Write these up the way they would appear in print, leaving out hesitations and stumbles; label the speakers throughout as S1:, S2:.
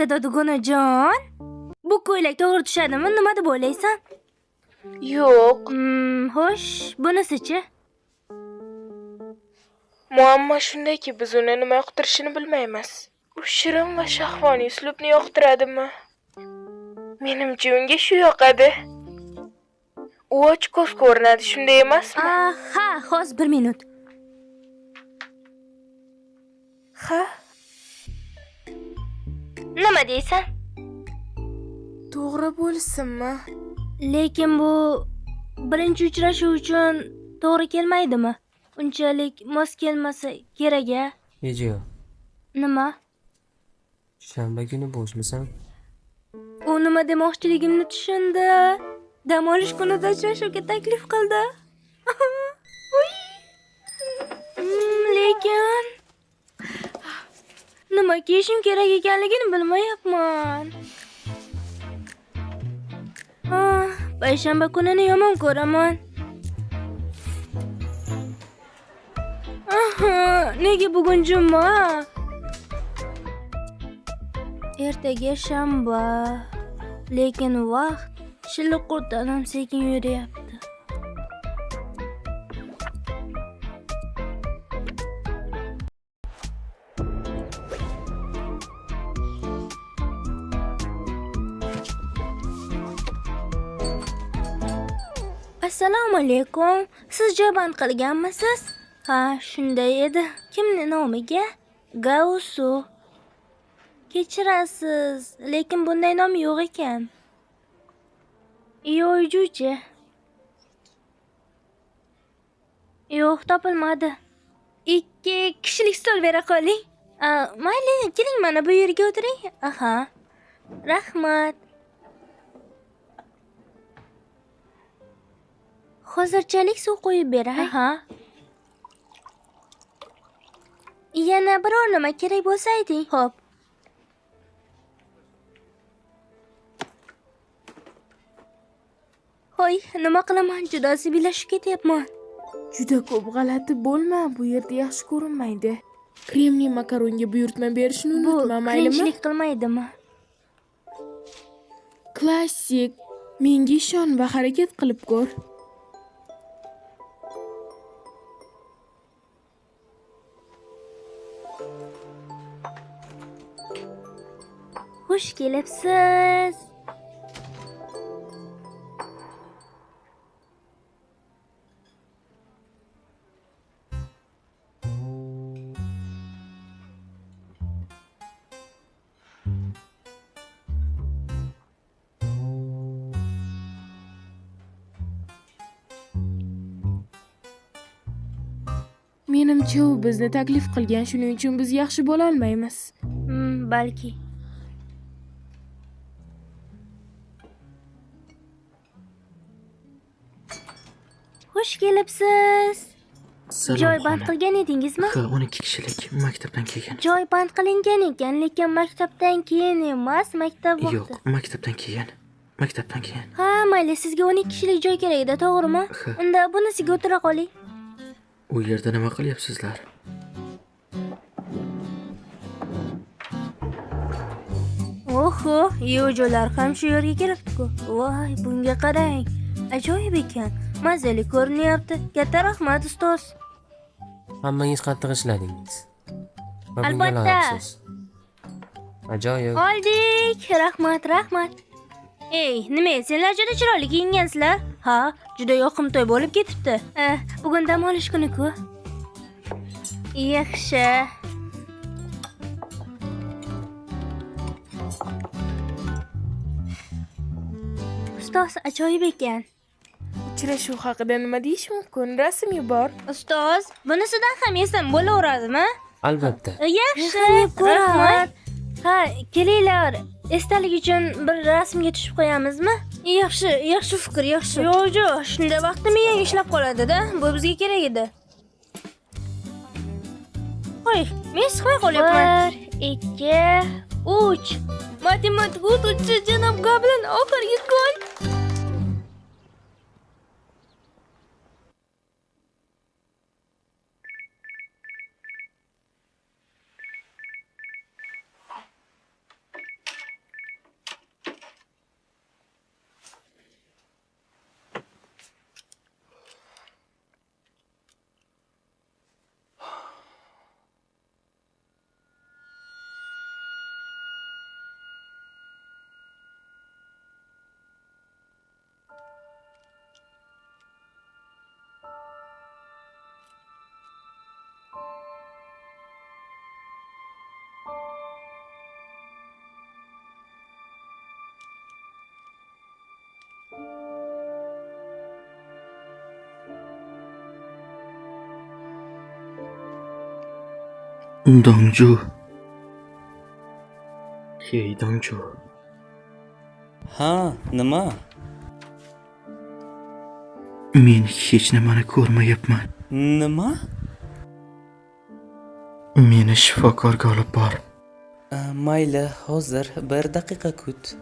S1: Dugonajon, bu ko'ylak to'g'ri tushadimi? Nima deb o'ylaysan?
S2: Yo'q.
S1: Xo'sh, bunisi-chi?
S2: Muammo shundaki, biz uni nima yoqtirishini bilmaymiz. U shirin va shahvoniy uslubni yoqtiradimi? Menimcha unga shu yoqadi. U ochko'z ko'rinadi, shunday emasmi?
S1: Ha, hozir bir minut.
S2: Ha?
S1: Nima deysan?
S2: To'g'ri bo'lsinmi?
S1: Lekin bu birinchi uchrashuv uchun to'g'ri kelmaydimi? Unchalik mos kelmasa kerak-a?
S3: Ejo,
S1: Nima?
S3: shanba kuni bo'shmisan?
S1: U nima demoqchiligimni tushundi. Dam olish kunida uchrashuvga taklif qildi. Lekin nima kiyishim kerak ekanligini bilmayapman. Payshanba kunini yomon ko'raman. Nega bugun juma? Ertaga shanba. Lekin vaqt shilliq qurtdan ham sekin yuryapti. Assalomu alaykum. Siz joy band qilganmisiz? Ha, shunday edi. Kimni nomiga? Gausu. Kechirasiz, lekin bunday nom yo'q ekan. Yo'yjuchi. Yo'q, topilmadi. 2 kishilik stol bera qoling. Mayli, keling mana bu yerga o'tiring. Aha. Rahmat. Hozirchalik suv qo'yib beray. Aha. Yana biror nima kerak bo'lsa ayting. Xo'p. Hoy, nima qilaman? Juda asabiylashib ketyapman.
S2: Juda ko'p g'alati bo'lma, bu yerda yaxshi ko'rinmaydi. Kremli makaronga buyurtma berishni
S1: Bu
S2: unutma, maylimi?
S1: qiyinchilik qilmaydimi?
S2: Klassik. Menga ishon va harakat qilib ko'r.
S1: Xush kelibsiz.
S2: Menimcha u bizni taklif qilgan, shuning uchun biz yaxshi bo'la olmaymiz.
S1: Balki. Xush kelibsiz.
S4: Salom,
S1: Joy band
S4: xonim.
S1: qilgan edingizmi?
S4: Ha, 12 kishilik maktabdan keyin.
S1: Joy band qilingan ekan, lekin maktabdan keyin emas, maktab vaqti.
S4: Yo'q, maktabdan keyin. Maktabdan keyin.
S1: Ha, mayli, sizga 12 kishilik joy kerak edi, to'g'rimi?
S4: Ha.
S1: Unda bunisiga o'tira qoling.
S4: U yerda nima qilyapsizlar?
S1: Oho, yo'jolar ham shu yerga kelibdi-ku. Voy, bunga qarang. Ajoyib ekan. Mazali ko'rinyapti. Katta rahmat, ustoz.
S3: Hammangiz qattiq ishladingiz. Va bunga
S1: Albatta.
S3: loyiqsiz. Ajoyib.
S1: Oldik. Rahmat, rahmat. Ey, nima, senlar juda chiroyli kiyingansizlar. Ha, juda yoqimtoy bo'lib ketibdi. Bugun dam olish kuni-ku. Yaxshi. Ustoz ajoyib ekan.
S2: Uchrashuv haqida nima deyish mumkin? Rasm yubor.
S1: Ustoz, bunisidan ham yesam bo'laveradimi?
S3: Albatta.
S1: Yaxshi, rahmat. Ha, kelinglar. Esdalik uchun bir rasmga tushib qo'yamizmi? Yaxshi, yaxshi fikr, yaxshi. Yo'q, yo'q, shunda vaqtim miyang ishlab qoladi-da. Bu bizga kerak edi. Qo'y, men siqmay qolyapman. 1, 2, 3. Matematika o'qituvchi janob Goblin oxirgi kun.
S4: Dongju. Hey, Dongju.
S5: Ha, nima?
S4: Men hech nimani ko'rmayapman.
S5: Nima?
S4: Meni shifokorga olib bor.
S5: Mayli, hozir bir daqiqa kut.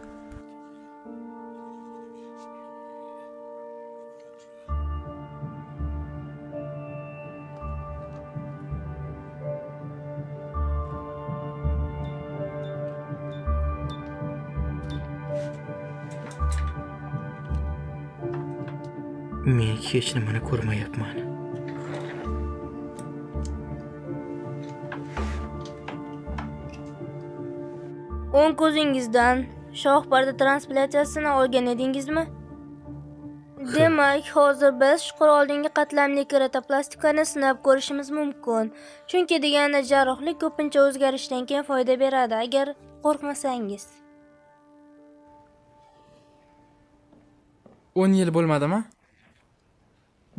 S4: Men hech nimani ko'rmayapman.
S1: O'ng ko'zingizdan shox parda transplantatsiyasini olgan edingizmi? Demak, hozir biz chuqur oldingi qatlamli keratoplastikani sinab ko'rishimiz mumkin. Chunki deganda jarrohlik ko'pincha o'zgarishdan keyin foyda beradi, agar qo'rqmasangiz.
S6: 10 yil bo'lmadimi?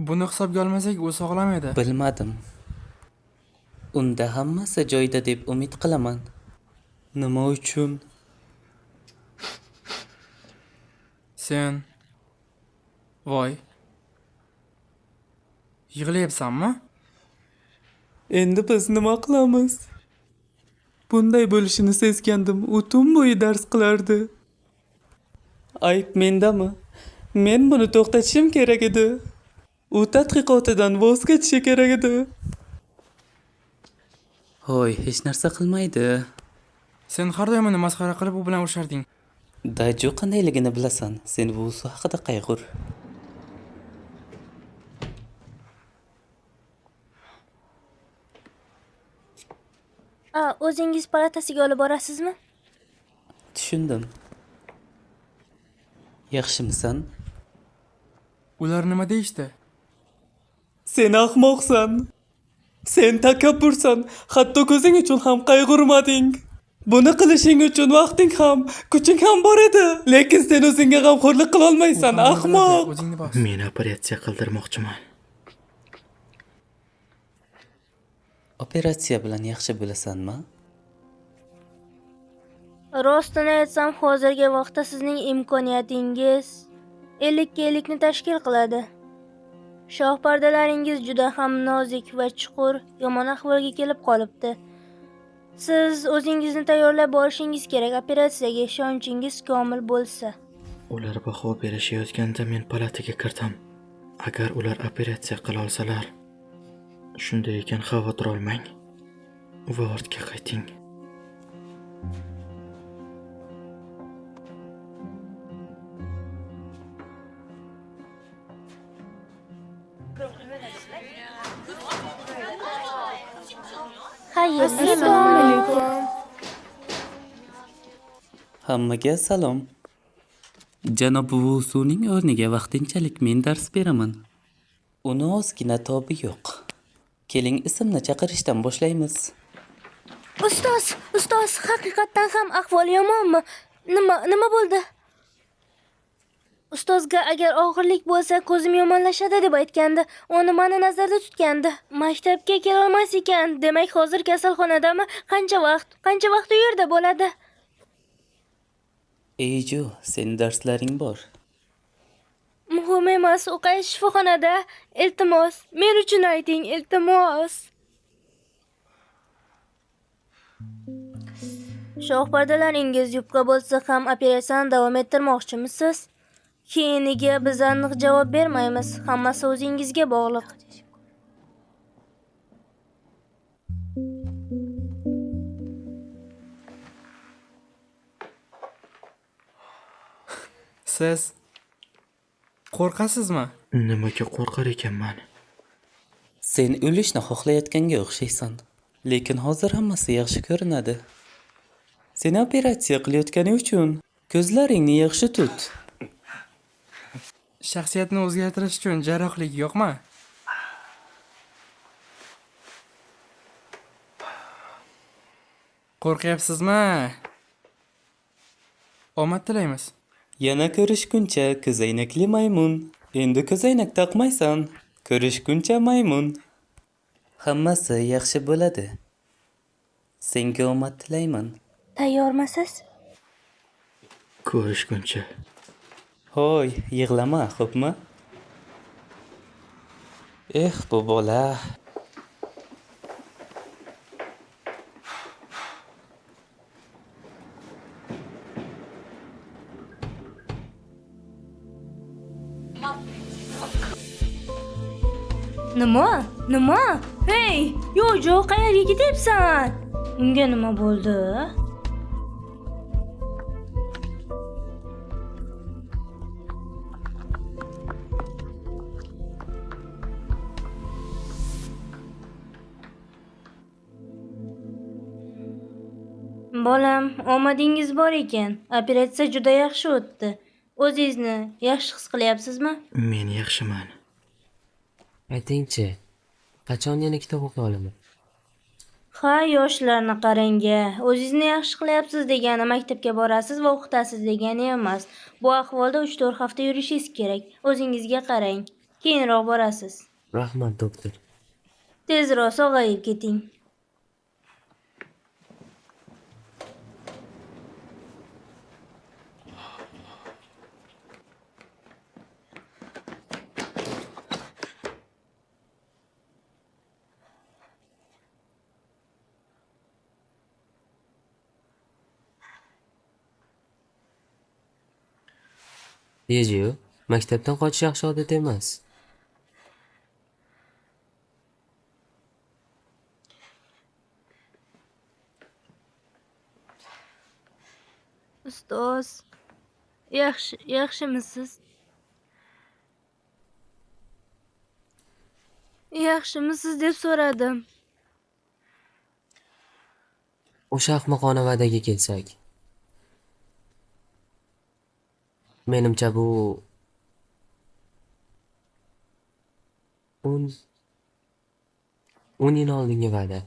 S6: Buni hisobga olmasak, u sog'lom edi.
S5: Bilmadim. Unda hammasi joyida deb umid qilaman. Nima uchun?
S6: Sen voy. Yig'layapsanmi?
S5: Endi biz nima qilamiz? Bunday bo'lishini sezgandim. U tun bo'yi dars qilardi. Ayb mendami? Men buni to'xtatishim kerak edi. U tadqiqotidan voz kechishi kerak edi. Hoy, hech narsa qilmaydi.
S6: Sen har doim uni masxara qilib u bilan urisharding.
S5: Daju qandayligini bilasan. Sen Vusu haqida qayg'ur.
S1: O'zingiz palatasiga olib borasizmi?
S5: Tushundim. Yaxshimisan?
S6: Ular nima deyishdi?
S5: Sen ahmoqsan. Sen takabbursan. Hatto ko'zing uchun ham qayg'urmading. Buni qilishing uchun vaqting ham, kuching ham bor edi. Lekin sen o'zingga g'amxo'rlik qila olmaysan, ahmoq.
S6: O'zingni bos.
S4: Men operatsiya qildirmoqchiman.
S5: Operatsiya bilan yaxshi bo'lasanmi?
S1: Rostini aytsam, hozirgi vaqtda sizning imkoniyatingiz 50-50 ni tashkil qiladi. Shox pardalaringiz juda ham nozik va chuqur, yomon ahvolga kelib qolibdi. Siz o'zingizni tayyorlab borishingiz kerak operatsiyaga, ishonchingiz komil bo'lsa.
S4: Ular baho berishayotganda men palataga kirdim. Agar ular operatsiya qila olsalar, shunday ekan xavotir olmang va ortga qayting.
S2: Assalomu alaykum.
S5: Hammaga salom. Janob Vusuning o'rniga vaqtinchalik men dars beraman. Uni ozgina tobi yo'q. Keling, ismni chaqirishdan boshlaymiz.
S1: Ustoz, ustoz, haqiqatdan ham ahvol yomonmi? Nima bo'ldi? Ustozga agar og'irlik bo'lsa, ko'zim yomonlashadi deb aytgandi. U nimani nazarda tutgandi? Maktabga kela olmas ekan. Demak, hozir kasalxonadami? Qancha vaqt? Qancha vaqt u yerda bo'ladi?
S5: Eyju, sening darslaring bor.
S1: Muhim emas, u qaysi shifoxonada? Iltimos, men uchun ayting, iltimos. Shox pardalaringiz yupqa bo'lsa ham operatsiyani davom ettirmoqchimisiz? Keyiniga biz aniq javob bermaymiz. Hammasi o'zingizga bog'liq.
S6: Siz qo'rqasizmi?
S4: Nimaga qo'rqar ekanman?
S5: Sen o'lishni xohlayotganga o'xshaysan. Lekin hozir hammasi yaxshi ko'rinadi. Seni operatsiya qilayotgani uchun ko'zlaringni yaxshi tut.
S6: Shaxsiyatni o'zgartirish uchun jarrohlik yo'qmi? Qo'rqyapsizmi? Omad tilaymiz.
S5: Yana ko'rishguncha ko'zoynakli maymun. Endi ko'zoynak taqmaysan. Ko'rishguncha maymun. Hammasi yaxshi bo'ladi. Senga omad tilayman.
S1: Tayyormisiz?
S4: Ko'rishguncha.
S5: Hoy, yig'lama, xo'pmi? Eh, bu bola.
S1: Nima? Nima? Hey, Yojo, qayerga ketyapsan? Unga nima bo'ldi? Bolam, omadingiz bor ekan. Operatsiya juda yaxshi o'tdi. O'zingizni yaxshi his qilyapsizmi?
S4: Men yaxshiman.
S3: Aytingchi, qachon yana kitob o'qiy olaman?
S1: Ha, yoshlarni qarang-a. O'zingizni yaxshi qilyapsiz degani maktabga borasiz va o'qitasiz degani emas. Bu ahvolda 3-4 hafta yurishingiz kerak. O'zingizga qarang. Keyinroq borasiz.
S3: Rahmat, doktor.
S1: Tezroq sog'ayib keting.
S3: Yejiyu, maktabdan qochish yaxshi odat emas.
S1: Ustoz, yaxshimisiz? Yaxshimisiz deb so'radim.
S3: O'sha ahmoqona va'daga kelsak. Menimcha bu 10 yil oldingi va'da.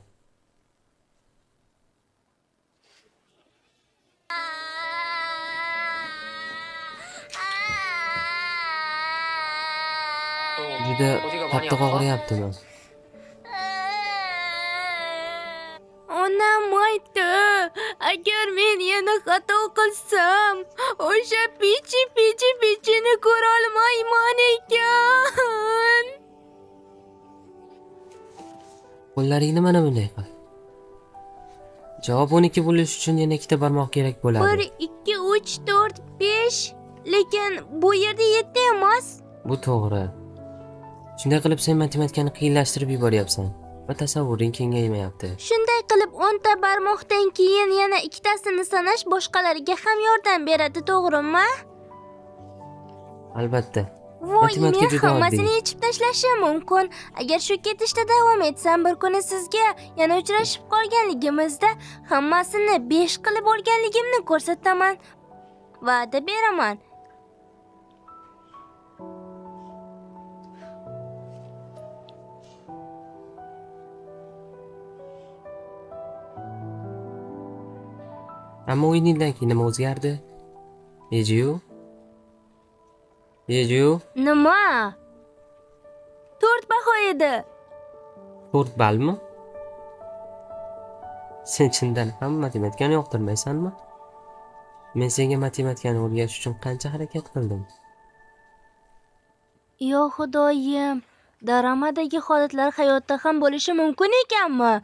S3: Juda qattiq og'riyaptimi?
S1: Onam aytdi, agar men yana xato qilsam, o'sha pichi-pichi-pichini ko'ra olmayman ekan.
S3: Qo'llaringni mana bunday qil. Javob 12 bo'lishi uchun yana ikkita barmoq kerak bo'ladi.
S1: 1, 2, 3, 4, 5. Lekin bu yerda 7 emas.
S3: Bu to'g'ri. Shunday qilib sen matematikani qiyinlashtirib yuboryapsan va tasavvuring kengaymayapti.
S1: Shunday qilib 10 ta barmoqdan keyin yana ikkitasini sanash boshqalarga ham yordam beradi, to'g'rimi?
S3: Albatta.
S1: Voy, men hammasini yechib tashlashim mumkin. Agar shu ketishda davom etsam, bir kuni sizga yana uchrashib qolganligimizda hammasini 5 qilib olganligimni ko'rsataman. Va'da beraman.
S3: Ammo o'yindan keyin nima o'zgardi? Yejiyu? Yejiyu?
S1: Nima? 4 baho edi.
S3: 4 ballmi? Sen chindan ham matematikani yoqtirmaysanmi? Men senga matematikani o'rgatish uchun qancha harakat qildim.
S1: Yo Xudoyim, daramadagi holatlar hayotda ham bo'lishi mumkin ekanmi?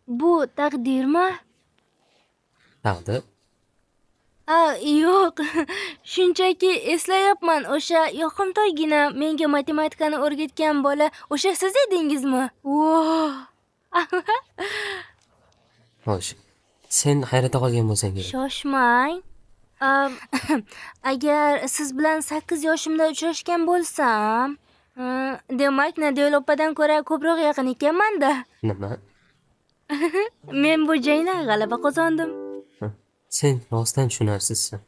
S1: Bu taqdirmi?
S3: Taqdir?
S1: Yo'q. Shunchaki eslayapman, o'sha yoqimtoygina menga matematikani o'rgatgan bola o'sha siz edingizmi? Voh!
S3: Xo'sh, sen hayratda qolgan bo'lsang kerak.
S1: Shoshmang. Agar siz bilan 8 yoshimda uchrashgan bo'lsam, demak, Nadiyol opadan ko'ra ko'proq yaqin ekanman-da.
S3: Nima?
S1: Men bu jangda g'alaba qozondim.
S3: Sen rostdan tushunarsizsan.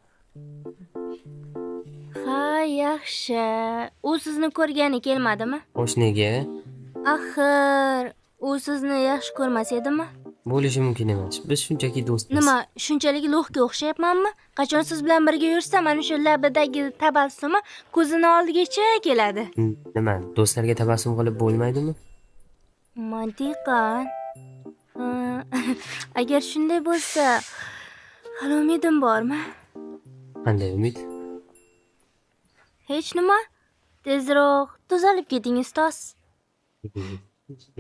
S1: Ha, yaxshi. U sizni ko'rgani kelmadimi?
S3: Xo'sh, nega?
S1: Axir, u sizni yaxshi ko'rmas edimi?
S3: Bo'lishi mumkin emas. Biz shunchaki do'stmiz.
S1: Nima, shunchalik lo'qga o'xshayapmanmi? Qachon siz bilan birga yursam, mana shu labidagi tabassumi ko'zini oldigacha keladi.
S3: Nima, do'stlarga tabassum qilib bo'lmaydimi?
S1: Mantiqan. Agar shunday bo'lsa, hali umidim bormi?
S3: Qanday umid?
S1: Hech nima. Tezroq tuzalib keting, ustoz.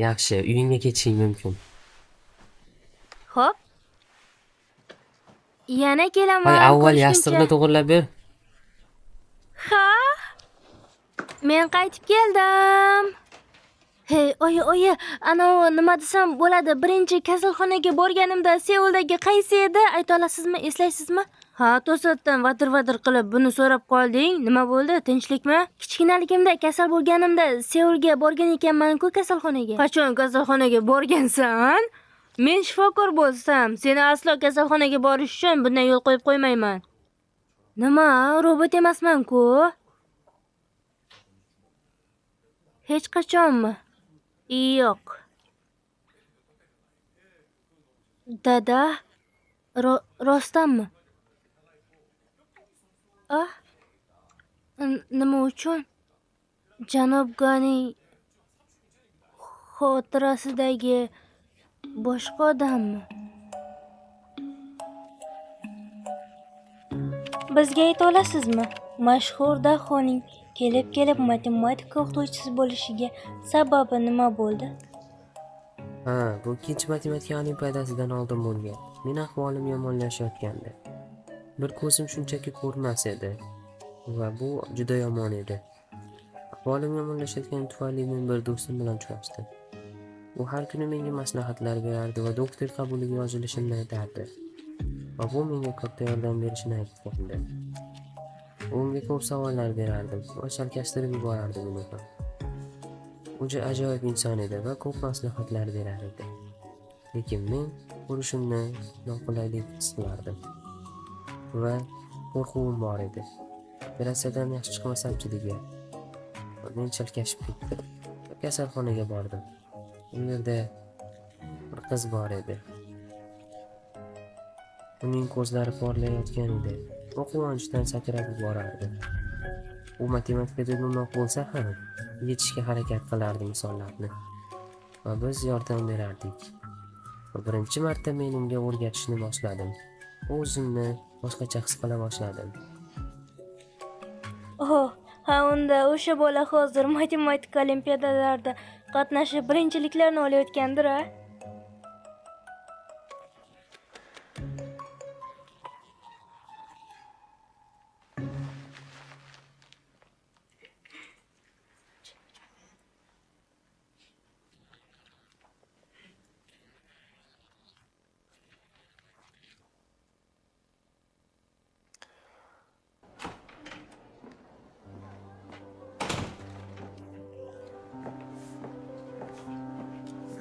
S3: Yaxshi, uyingga ketishing mumkin.
S1: Xo'p. Yana kelaman.
S3: Hay, avval yostiqni to'g'rilab ber.
S1: Ha? Men qaytib keldim. Hey, oyi, oyi, anavi nima desam bo'ladi? Birinchi kasalxonaga borganimda Seuldagi qaysi edi? Ayta olasizmi, eslaysizmi? Ha, to'satdan vadir-vadir qilib buni so'rab qolding. Nima bo'ldi? Tinchlikmi? Kichkinaligimda kasal bo'lganimda Seulga borgan ekanman-ku kasalxonaga. Qachon kasalxonaga borgansan? Men shifokor bo'lsam, seni aslo kasalxonaga borish uchun bunday yo'l qo'yib qo'ymayman. Nima, robot emasman-ku? Hech qachonmi? Yo'q. Dada, rostdanmi? Ah? Nima uchun? Janob Ganing xotirasidagi boshqa odammi? Bizga ayta olasizmi? Mashhur dahoning kelib-kelib matematika o'qituvchisi bo'lishiga sababi nima bo'ldi?
S3: Ha, bu ikkinchi matematika olimpiadasidan oldin bo'lgan. Men ahvolim yomonlashayotgandi. Bir ko'zim shunchaki ko'rmas edi va bu juda yomon edi. Ahvolim yomonlashayotgani tufayli men bir do'stim bilan uchrashdim. U har kuni menga maslahatlar berardi va doktor qabuliga yozilishimni aytardi. Va bu menga katta yordam berishini aytgandi. Unga ko'p savollar berardim va chalkashtirib yuborardim uni ham. U juda ajoyib inson edi va ko'p maslahatlar berar edi. Lekin men ko'rishimni noqulaylik his qilardim va qo'rquvim bor edi. Operatsiyadan yaxshi chiqmasamchi degan. Men chalkashib ketdim. Kasalxonaga bordim. U yerda bir qiz bor edi. Uning ko'zlari porlayotgan edi. U quvonchdan sakrab yuborardi. U matematikada no'noq bo'lsa ham yechishga harakat qilardi misollarni. Va biz yordam berardik. Va birinchi marta men unga o'rgatishni boshladim. O'zimni boshqacha his qila boshladim.
S1: Oh, ha, unda o'sha bola hozir matematika olimpiadalarida qatnashib birinchiliklarni olayotgandir, a?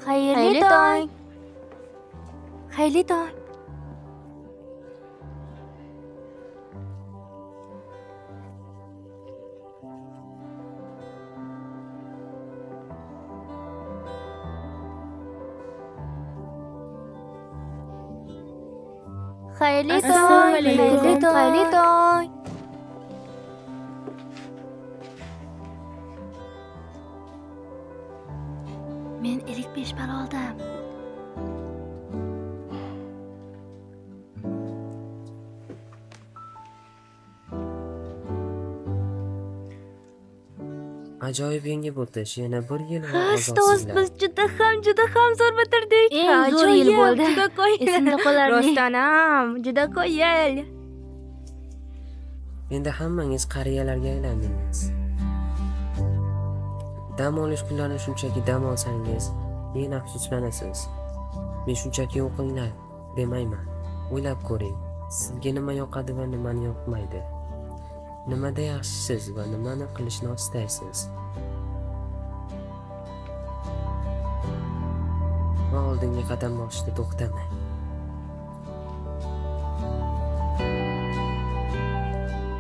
S1: Xayrli tong. Xayrli tong. Xayrli tong. Xayrli tong. Xayrli tong. Men 55 ball oldim.
S3: Ajoyib yengib o'tish, yana bir yil va
S1: Ustoz, biz juda ham zo'r bitirdik. Eng zo'r yil bo'ldi. Juda qoyil. Esimda qolarli. Rostdan ham juda qoyil.
S3: Endi hammangiz qariyalarga aylandingiz. Dam olish kunlarini shunchaki dam olsangiz, keyin afsuslanasiz. Men shunchaki o'qinglar demayman. O'ylab ko'ring, sizga nima yoqadi va nimani yoqmaydi. Nimada yaxshisiz va nimani qilishni istaysiz. Va oldinga qadam bosishda to'xtamang.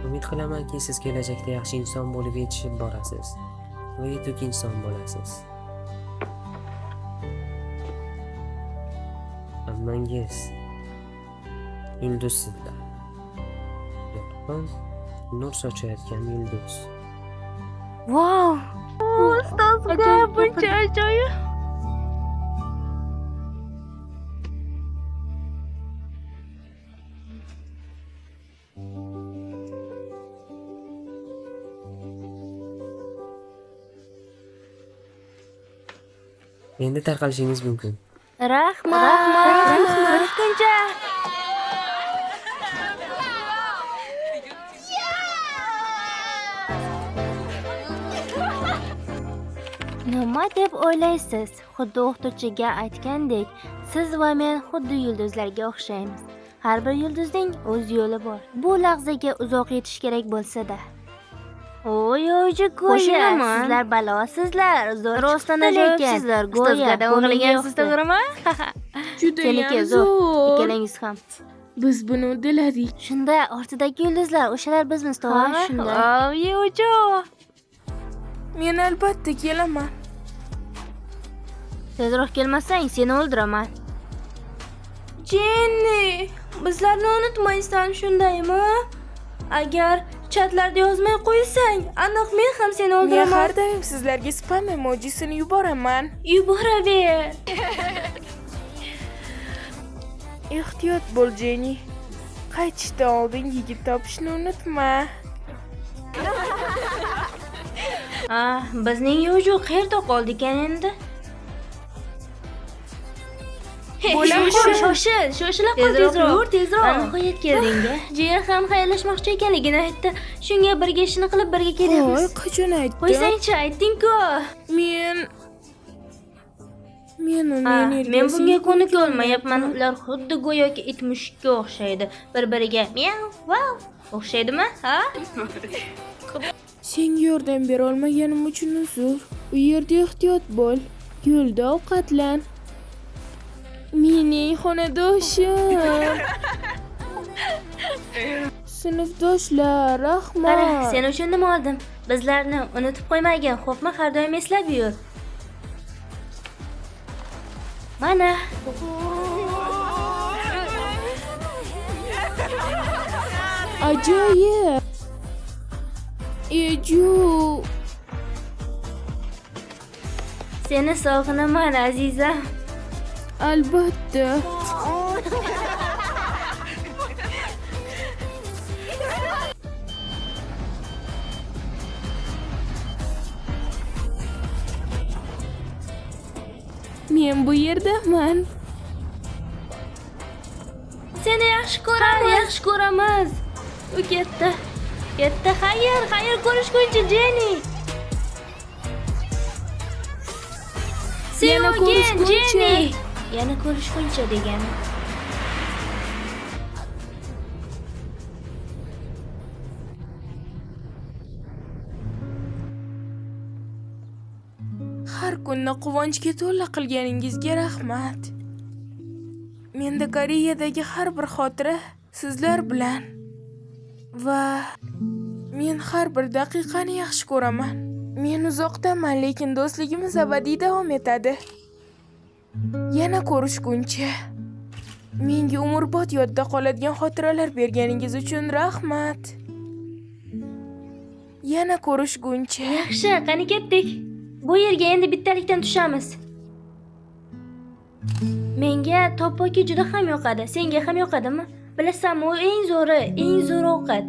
S3: Umid qilamanki, siz kelajakda yaxshi inson bo'lib yetishib borasiz va yetuk inson bo'lasiz. Hammangiz yulduzsizlar. Yorqin nur sochayotgan yulduz.
S1: Vau! Ustoz, buncha ajoyib.
S3: Endi tarqalishingiz mumkin.
S1: Rahmat. Ko'rishguncha. Nima deb o'ylaysiz? Xuddi o'qituvchiga aytgandek, siz va men xuddi yulduzlarga o'xshaymiz. Har bir yulduzning o'z yo'li bor. Bu lahzaga uzoq yetish kerak bo'lsa-da. Oy, go'yo, sizlar balosizlar, zo'r
S7: Rostdan
S1: chiqdi lekin.
S7: ajoyibsizlar, go'yo.
S1: Ustozlardan o'g'irlagansiz, to'g'rimi?
S2: Judayam
S1: Seniki
S2: zo'r.
S1: Ikkalangiz ham.
S2: Biz buni uddaladik.
S1: Shunda ortidagi yulduzlar, o'shalar bizmiz, to'g'rimi?
S7: Shunday.
S1: Yo'jo.
S2: Men albatta kelaman.
S1: Tezroq kelmasang, seni o'ldiraman. Jenni, bizlarni unutmaysan, shundaymi? Agar chatlarda yozmay qo'ysang, aniq men ham seni
S2: Men
S1: o'ldiraman.
S2: har doim sizlarga spam emojisini yuboraman.
S1: Yuboraver.
S2: Ehtiyot bo'l, Jenni. Qaytishdan oldin yigit topishni unutma.
S1: Bizning Yo'jo qayerda qoldi ekan endi? Shoshil, shoshila qol, tezroq. Yur, tezroq. Nihoyat kelding-a. Jiyan ham xayrlashmoqchi ekanligini aytdi. Shunga birga ishini qilib birga kelyapmiz.
S2: Voy, qachon aytdim?
S1: Qo'ysangchi, aytding-ku.
S2: Men uni energiyasiga
S1: Men bunga ko'nika olmayapman. Ular xuddi go'yoki it mushukka o'xshaydi. Bir-biriga miau, vau o'xshaydimi, ha?
S2: Senga yordam bera olmaganim uchun uzr. U yerda ehtiyot bo'l. Yo'lda ovqatlan. Mening xonadoshim. Sinfdoshlar, rahmat.
S1: Qara, sen uchun nima oldim? Bizlarni unutib qo'ymagin, xo'pmi? Har doim eslab yur. Mana.
S2: Ajoyib. Eju.
S1: Seni sog'inaman, azizam.
S2: Albatta. Men bu yerdaman.
S1: Seni yaxshi ko'ramiz. Yaxshi ko'ramiz. U ketdi. Ketdi. Xayr, xayr ko'rishguncha, Jenni.
S2: Yana ko'rishguncha.
S1: Jenni. Yana ko'rishguncha degani.
S2: Har kunni quvonchga to'la qilganingizga rahmat. Menda Koreyadagi har bir xotira sizlar bilan va men har bir daqiqani yaxshi ko'raman. Men uzoqdaman, lekin do'stligimiz abadiy davom etadi. Yana ko'rishguncha. Menga umrbod yodda qoladigan xotiralar berganingiz uchun rahmat. Yana ko'rishguncha.
S1: Yaxshi, qani ketdik. Bu yerga endi bittalikdan tushamiz. Menga tteokbokki juda ham yoqadi. Senga ham yoqadimi? Bilasanmi, u eng zo'ri, eng zo'r ovqat.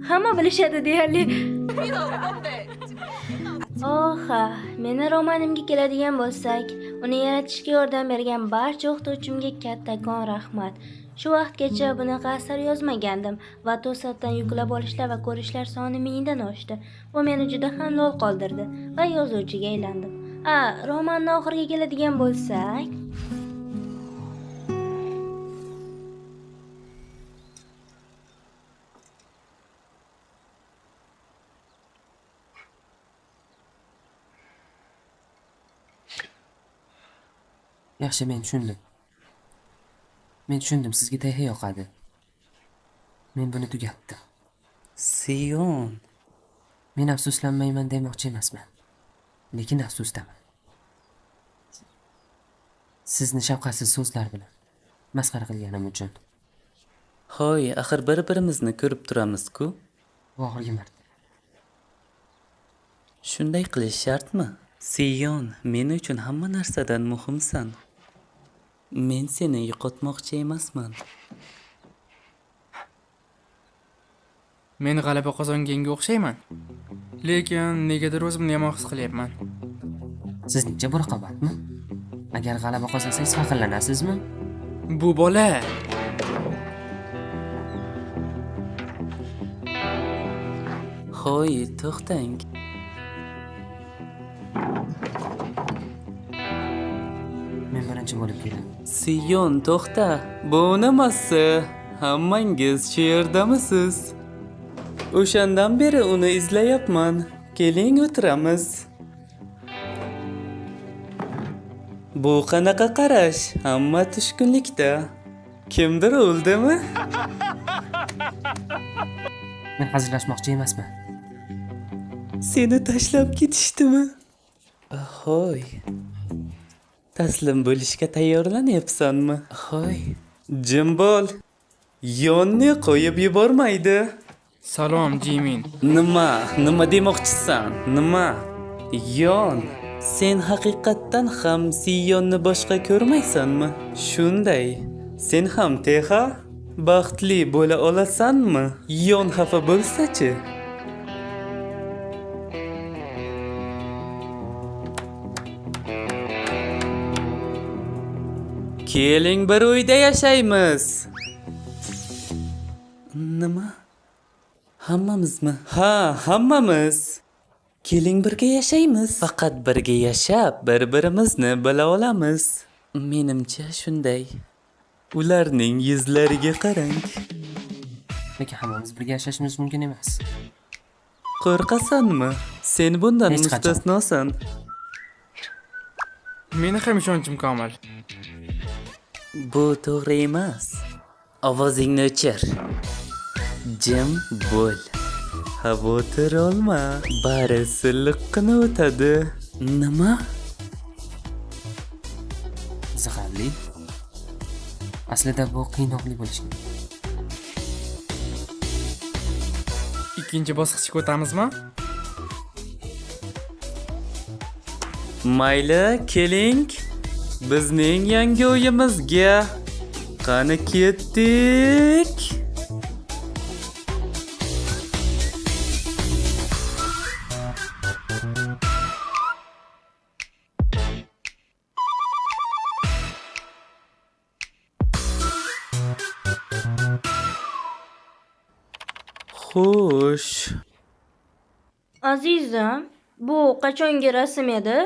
S1: Hamma bilishadi deyarli. Oha, meni romanimga keladigan bo'lsak, uni yaratishga yordam bergan barcha o'qituvchimga kattakon rahmat. Shu vaqtgacha bunaqa asar yozmagandim va to'satdan yuklab olishlar va ko'rishlar soni 1000dan oshdi. Bu meni juda ham lol qoldirdi va yozuvchiga aylandim. Romanni oxiriga keladigan bo'lsak,
S3: Yaxshi, men tushundim. Men tushundim, sizga Tayxe yoqadi. Men buni tugatdim.
S5: Siyon.
S3: Men afsuslanmayman demoqchi emasman. Lekin afsusdaman. Sizni shafqatsiz so'zlar bilan masxara qilganim uchun.
S5: Hoy, axir bir-birimizni ko'rib turamiz-ku.
S3: Bu oxirgi marta.
S5: Shunday qilish shartmi? Siyon, men uchun hamma narsadan muhimsan. Men seni yo'qotmoqchi emasman.
S6: Men g'alaba qozonganga o'xshayman. Lekin negadir o'zimni yomon his qilyapman.
S3: Sizningcha bu raqobatmi? Agar g'alaba qozonsangiz faxrlanasizmi?
S6: Bu bola.
S5: Hoy, to'xtang.
S3: Men birinchi bo'lib keldim.
S5: Siyon, to'xta. Bu nimasi? Hammangiz shu yerdamisiz? O'shandan beri uni izlayapman. Keling, o'tiramiz. Bu qanaqa qarash? Hamma tushkunlikda. Kimdir o'ldimi?
S3: Men hazillashmoqchi emasman.
S5: Seni tashlab ketishdimi? Ahoy. Taslim bo'lishga tayyorlanyapsanmi? Ahoy. Jim bo'l. Yonni qo'yib yubormaydi.
S6: Salom, Jimin.
S5: Nima? Nima demoqchisan? Nima? Yon, sen haqiqatdan ham Siyonni boshqa ko'rmaysanmi? Shunday. Sen ham Teha baxtli bo'la olasanmi? Yon xafa bo'lsa-chi? Keling, bir uyda yashaymiz. Nima? Hammamizmi? Ha, hammamiz. Keling, birga yashaymiz. Faqat birga yashab, bir-birimizni bila olamiz. Menimcha shunday. Ularning yuzlariga qarang.
S3: Lekin hammamiz birga yashashimiz mumkin emas.
S5: Qo'rqasanmi? Sen bundan mustasnosan.
S6: Meni ham ishonchim komil.
S5: Bu to'g'ri emas. Ovozingni o'chir. Jim bo'l. Xavotir olma. Bari silliqqina o'tadi. Nima?
S3: Qiziqarli. Aslida bu qiynoqli bo'lishi kerak.
S6: Ikkinchi bosqichga o'tamizmi?
S5: Mayli, keling. Bizning yangi uyimizga. Qani ketdik. Xo'sh.
S1: Azizim, bu qachongi rasm edi?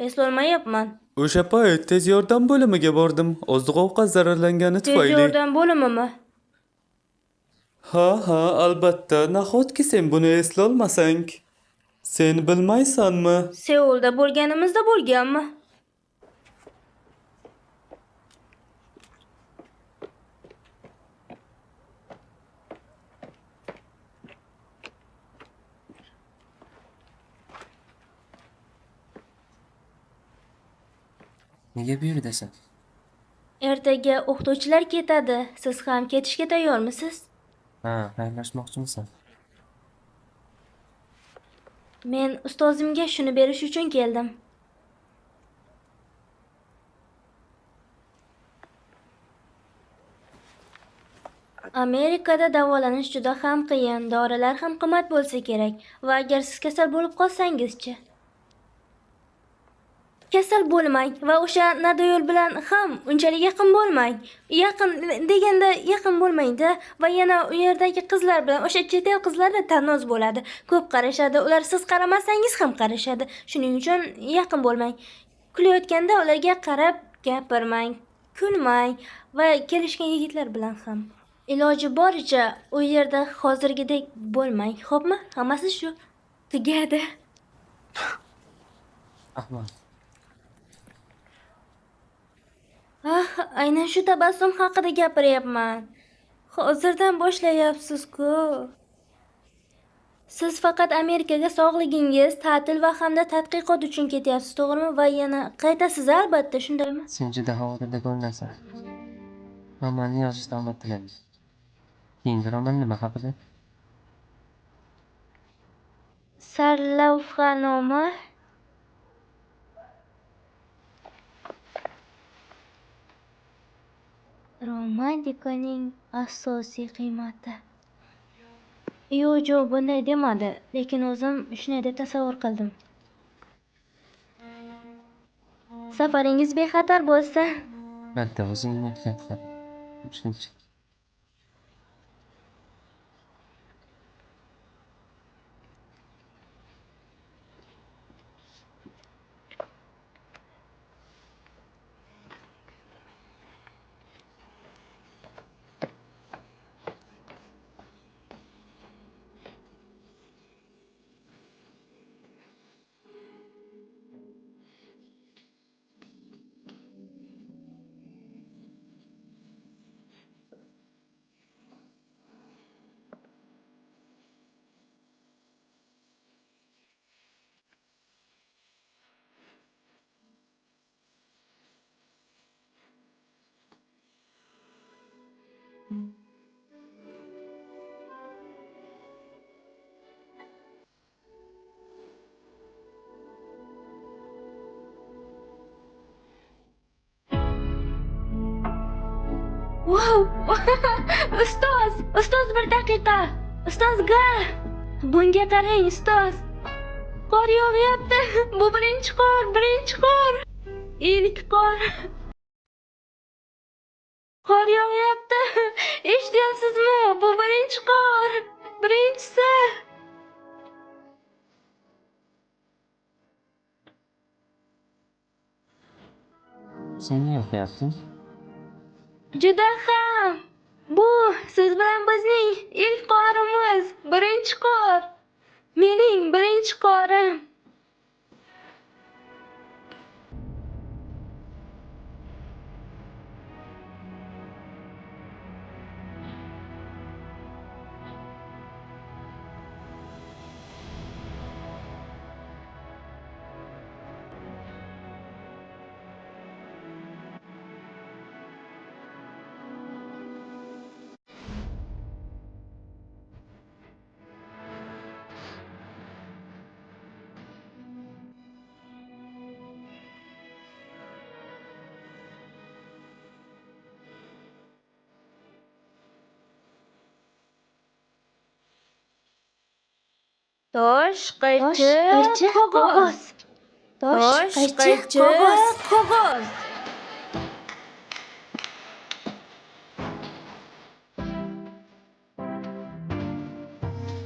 S1: Eslolmayapman.
S5: O'sha payt tez yordam bo'limiga bordim. Oziq-ovqat zararlangani tufayli.
S1: Tez yordam bo'limimi?
S5: Ha, ha, albatta. Nahotki sen buni eslolmasang? Sen bilmaysanmi?
S1: Seulda bo'lganimizda bo'lganmi?
S3: Nega bu yerdasan?
S1: Ertaga o'qituvchilar ketadi. Siz ham ketishga tayyormisiz?
S3: Ha, xayrlashmoqchimisan?
S1: Men ustozimga shuni berish uchun keldim. Amerikada davolanish juda ham qiyin, dorilar ham qimmat bo'lsa kerak. Va agar siz kasal bo'lib qolsangizchi? Kasal bo'lmang va o'sha Nadoyol bilan ham unchalik yaqin bo'lmang. Yaqin deganda yaqin bo'lmang-da. Va yana u yerdagi qizlar bilan, o'sha chet el qizlari tannoz bo'ladi. Ko'p qarashadi. Ular siz qaramasangiz ham qarashadi. Shuning uchun yaqin bo'lmang. Kulayotganda ularga qarab gapirmang, kulmang va kelishgan yigitlar bilan ham. Iloji boricha u yerda hozirgidek bo'lmang, xo'pmi? Hammasi shu. Tugadi.
S3: Ahmad.
S1: Ah, aynan shu tabassum haqida gapiryapman. Hozirdan boshlayapsiz-ku. Siz faqat Amerikaga sog'ligingiz, ta'til va hamda tadqiqot uchun ketyapsiz, to'g'rimi? Va yana qaytasiz albatta, shundaymi?
S3: Sen juda xavotirda ko'rinasan. Romanni yozishda omad tilayman. Keyingi roman nima haqida?
S1: Sarlavha nomi Romantikaning asosiy qiymati. Yo'q, Jo bunday demadi, lekin o'zim shunday deb tasavvur qildim. Safaringiz bexatar bo'lsin.
S3: Albatta, o'zingni ehtiyot qil. Ko'rishguncha.
S1: Wow! Ustoz, ustoz bir daqiqa. Ustozga. Bunga qarang, ustoz. Qor yog'yapti. Bu birinchi qor, birinchi qor. Ilk qor. Qor yog'yapti. Eshityapsizmi? Bu birinchi qor. Birinchisi.
S3: Sen ne o'qiyapsan?
S1: Juda ham. Bu siz bilan bizning ilk qorimiz, birinchi qor. Mening birinchi qorim. Tosh, qaychi, qog'oz. Tosh, qaychi, qog'oz.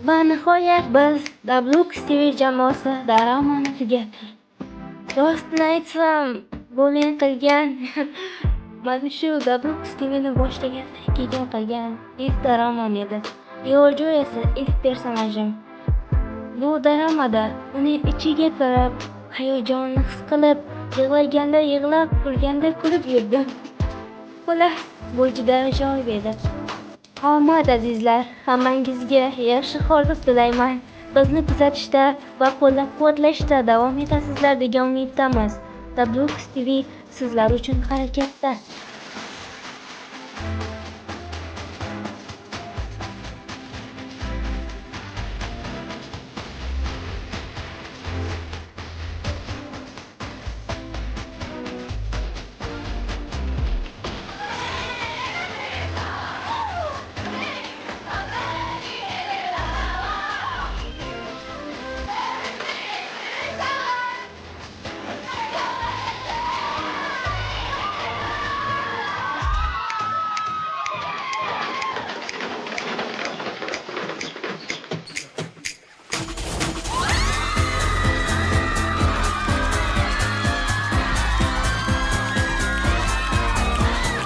S1: Va nihoyat biz Dablux TV jamoasi dramani tugatdik. Rostini aytsam, bu men qilgan mana shu Dablux TVni boshlagandan keyin qilgan ilk dramam edi. Yo'ljo esa ilk personajim. Bu dramada uning ichiga kirib, hayajonni his qilib, yig'laganda yig'lab, kulganda kulib yurdim. Xullas, bu juda ajoyib edi. Omad azizlar, hammangizga yaxshi hordiq tilayman. Bizni kuzatishda va qo'llab-quvvatlashda davom etasizlar degan umiddamiz. Dablux TV sizlar uchun harakatda.